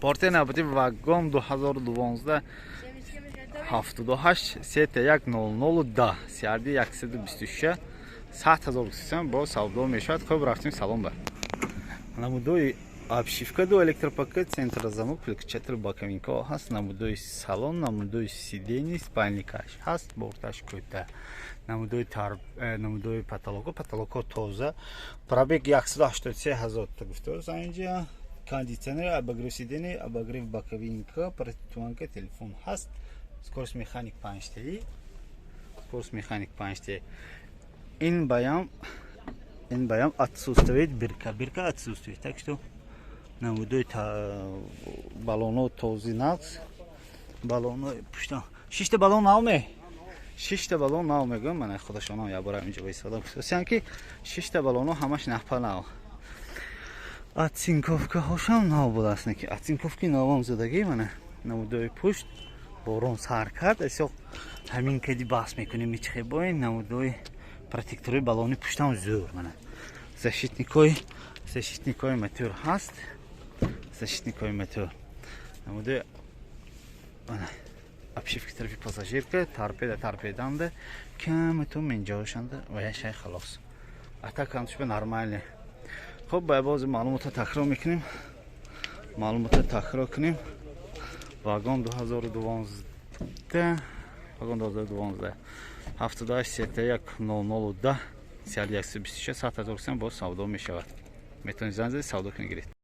Портер навбати Вагон 2012, 78 сета 1 00 10 CRD 126, 100 000 сом бо савдо мешавад. Хуб, рафтем, салон ба. Намудои обшивка ду, электропакет, центр замок, переключатель боковинка ҳаст. Намудои салон, намудои сиденье, спальникаш ҳаст, борташ кӯта. Намудои намудои потолоко, потолоко тоза. Пробег 183 ҳазор гуфтааст инҷа. Кондиционер, обогрев сиденье, обогрев боковинка, противотуманка, телефон ҳаст. Скорость механик 5 таи, скорость механик 5 таи. Ин баям отсутствует бирка, бирка отсутствует. Так что намудои баллоно този, нақс баллоно пушта, шишта баллон нав ме, шишта баллон нав мегӯям. Мана худашонам якбора инҷо вайсода гуфтасиян, ки шишта баллоно ҳамаш нахпа нав, оцинковкаҳошам нав будааст, ки оцинковки навам задагӣ. Мана намудои пушт. Борон сар кард, эсо ҳамин кади баҳс мекунем, мичихе бо ин намудои протекторои баллони пуштам зӯр. Мана защитникои мотор ҳаст, защитникои мотор. Намудои мана обшивки тарафи пассажирка, торпеда, торпеданда камату менҷошанда ва я шай, халос. А так ҳамтушба нормально. Хуб, ба бози маълумота такрор мекунем, маълумота такрор кунем. Вагон 2012, вагон 2012, 78 сета 1 00 10 CRD 126, 100 000 сом боз савдо мешавад. Метавонед занг зани, савдо кунед, гиред.